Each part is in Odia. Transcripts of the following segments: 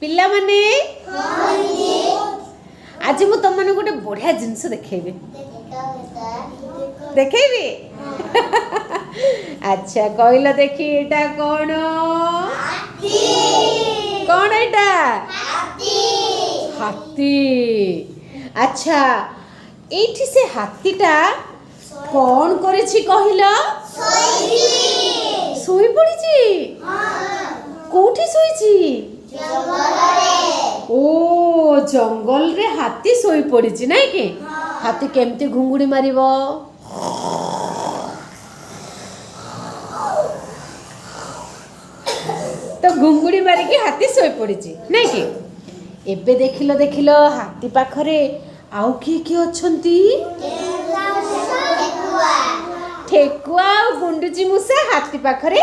ପିଲାମାନେ, ଆଜି ମୁଁ ତମମାନଙ୍କୁ ଗୋଟେ ବଢ଼ିଆ ଜିନିଷ ଦେଖେଇବି। ଦେଖେଇବି? ଆଚ୍ଛା, କହିଲ ଦେଖି, ଏଇଟା କ'ଣ? କ'ଣ ଏଇଟା? ହାତୀ। ଆଚ୍ଛା, ଏଇଠି ସେ ହାତୀଟା କ'ଣ କରିଛି କହିଲ? ଶୋଇ ପଡ଼ିଛି। କୋଉଠି ଶୋଇଛି? ଓ, ଜଙ୍ଗଲରେ ହାତୀ ଶୋଇ ପଡ଼ିଛି, ନାଇଁ କି? ହାତୀ କେମିତି ଘୁଙ୍ଗୁଡ଼ି ମାରିବ? ତ ଘୁଙ୍ଗୁଡ଼ି ମାରିକି ହାତୀ ଶୋଇ ପଡ଼ିଛି, ନାଇଁ କି? ଏବେ ଦେଖିଲ, ଦେଖିଲ, ହାତୀ ପାଖରେ ଆଉ କିଏ କିଏ ଅଛନ୍ତି? ଠେକୁଆ ଆଉ ଗୁଣ୍ଡୁଚି ମୂଷା ହାତୀ ପାଖରେ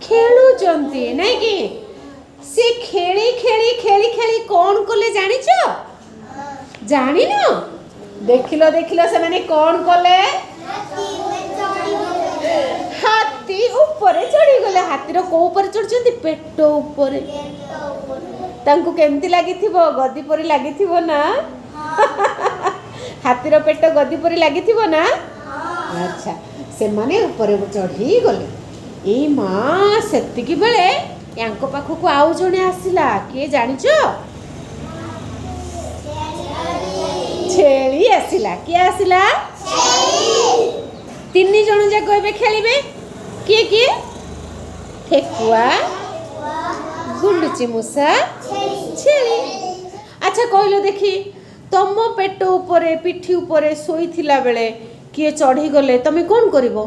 ଖେଳୁଛନ୍ତି, ନାଇଁ କି? ସେ ଖେଳି ଖେଳି ଖେଳି ଖେଳି କ'ଣ କଲେ ଜାଣିଛ? ଜାଣିନ? ଦେଖିଲ, ଦେଖିଲ, ସେମାନେ କ'ଣ କଲେ? ହାତୀ ଉପରେ ଚଢ଼ିଗଲେ। ହାତୀର କୋଉ ଉପରେ ଚଢ଼ିଛନ୍ତି? ପେଟ ଉପରେ। ତାଙ୍କୁ କେମିତି ଲାଗିଥିବ? ଗଦି ପରି ଲାଗିଥିବ ନା? ହାତୀର ପେଟ ଗଦି ପରି ଲାଗିଥିବ ନା? ଆଚ୍ଛା, ସେମାନେ ଉପରେ ଚଢ଼ିଗଲେ। ଏଇ ମା, ସେତିକି ବେଳେ ୟାଙ୍କ ପାଖକୁ ଆଉ ଜଣେ ଆସିଲା। କିଏ ଜାଣିଛ? ଛେଳି ଆସିଲା। କିଏ ଆସିଲା? ତିନି ଜଣ ଯାକ ଏବେ ଖେଳିବେ। କିଏ କିଏ? ଠେକୁଆ, ଗୁଣ୍ଡୁଚି ମୂଷା, ଛେଳି। ଆଚ୍ଛା, କହିଲ ଦେଖି, ତମ ପେଟ ଉପରେ, ପିଠି ଉପରେ ଶୋଇଥିଲା ବେଳେ କିଏ ଚଢ଼ିଗଲେ ତମେ କ'ଣ କରିବ?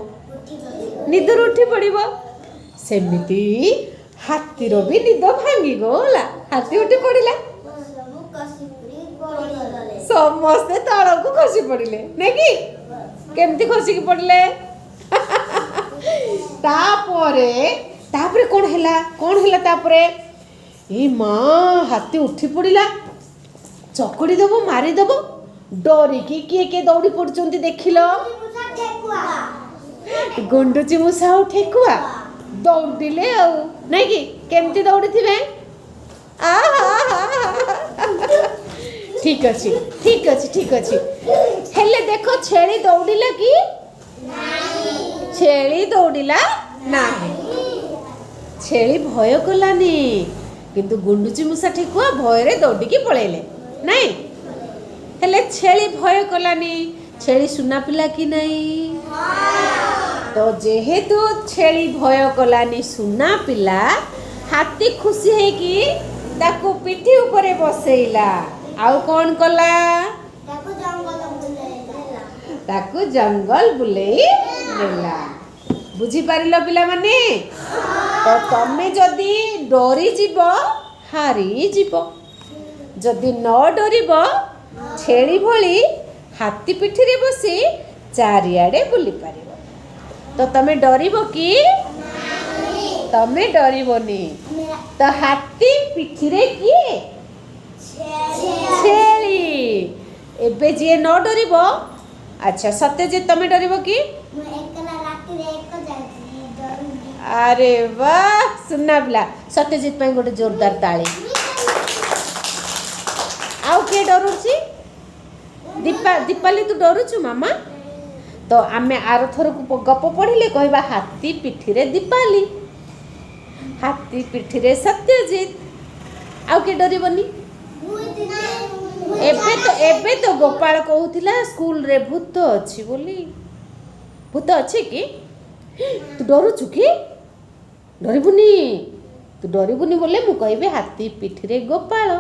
ନିଦରୁ ଉଠି ପଡ଼ିବ। ସେମିତି ହାତୀର ବି ନିଦ ଭାଙ୍ଗିଗଲା। ହାତୀ ଉଠି ପଡ଼ିଲା। ସମସ୍ତେ ତଳକୁ ଖସି ପଡ଼ିଲେ, ନାଇଁ କି? କେମିତି ଖସିକି ପଡ଼ିଲେ? ତାପରେ, ତାପରେ କ'ଣ ହେଲା? କ'ଣ ହେଲା ତାପରେ? ଏ ମା, ହାତୀ ଉଠି ପଡ଼ିଲା, ଚକଡ଼ି ଦେବ, ମାରିଦେବ। ଡରିକି କିଏ କିଏ ଦୌଡ଼ି ପଡ଼ୁଛନ୍ତି ଦେଖିଲ? ଗୁଣ୍ଡୁଚି ମୂଷା ଆଉ ଠେକୁଆ ଦୌଡ଼ିଲେ ଆଉ, ନାଇଁ କି? କେମିତି ଦୌଡ଼ିଥିବେ? ଠିକ ଅଛି, ଠିକ ଅଛି, ଠିକ ଅଛି। ହେଲେ ଦେଖ, ଛେଳି ଦୌଡ଼ିଲା କି? ଛେଳି ଦୌଡ଼ିଲା ନାହିଁ। ଛେଳି ଭୟ କଲାନି। କିନ୍ତୁ ଗୁଣ୍ଡୁଚି ମୂଷା, ଠେକୁଆ ଭୟରେ ଦୌଡ଼ିକି ପଳେଇଲେ, ନାଇଁ? ହେଲେ ଛେଳି ଭୟ କଲାନି। ଛେଳି ସୁନା ପିଲା କି ନାହିଁ? ତ ଯେହେତୁ ଛେଳି ଭୟ କଲାନି, ସୁନା ପିଲା, ହାତୀ ଖୁସି ହେଇକି ତାକୁ ପିଠି ଉପରେ ବସେଇଲା। ଆଉ କ'ଣ କଲା? ତାକୁ ଜଙ୍ଗଲ ବୁଲେଇ ନେଲା। ବୁଝିପାରିଲ ପିଲାମାନେ? ତ ତମେ ଯଦି ଡରିଯିବ, ହାରିଯିବ। ଯଦି ନ ଡରିବ, ଛେଳି ଭଳି ହାତୀ ପିଠିରେ ବସି ଚାରିଆଡ଼େ ବୁଲି ପାରିବ। ତ ତମେ ଡରିବ କି? ତମେ ଡରିବନି। ତ ହାତୀ ପିଠିରେ କିଏ? ଛେଳି। ଏବେ ଯିଏ ନ ଡରିବ, ଆଚ୍ଛା, ସତ୍ୟଜିତ, ତମେ ଡରିବ କି? ଆରେ ବା, ସୁନା ପିଲା। ସତ୍ୟଜିତ ପାଇଁ ଗୋଟେ ଜୋରଦାର ତାଳି। ଆଉ କିଏ ଡରୁଛି? ଦୀପା, ଦୀପାଲି, ତୁ ଡରୁଛୁ ମାମା? ତ ଆମେ ଆରଥରକୁ ଗପ ପଢ଼ିଲେ କହିବା, ହାତୀ ପିଠିରେ ଦୀପାଲି, ହାତୀ ପିଠିରେ ସତ୍ୟଜିତ। ଆଉ କିଏ ଡରିବନି? ଏବେ ତ ଗୋପାଳ କହୁଥିଲା ସ୍କୁଲରେ ଭୂତ ଅଛି ବୋଲି। ଭୂତ ଅଛି କି? ତୁ ଡରୁଛୁ କି? ଡରିବୁନି। ତୁ ଡରିବୁନି ବୋଲେ ମୁଁ କହିବି ହାତୀ ପିଠିରେ ଗୋପାଳ।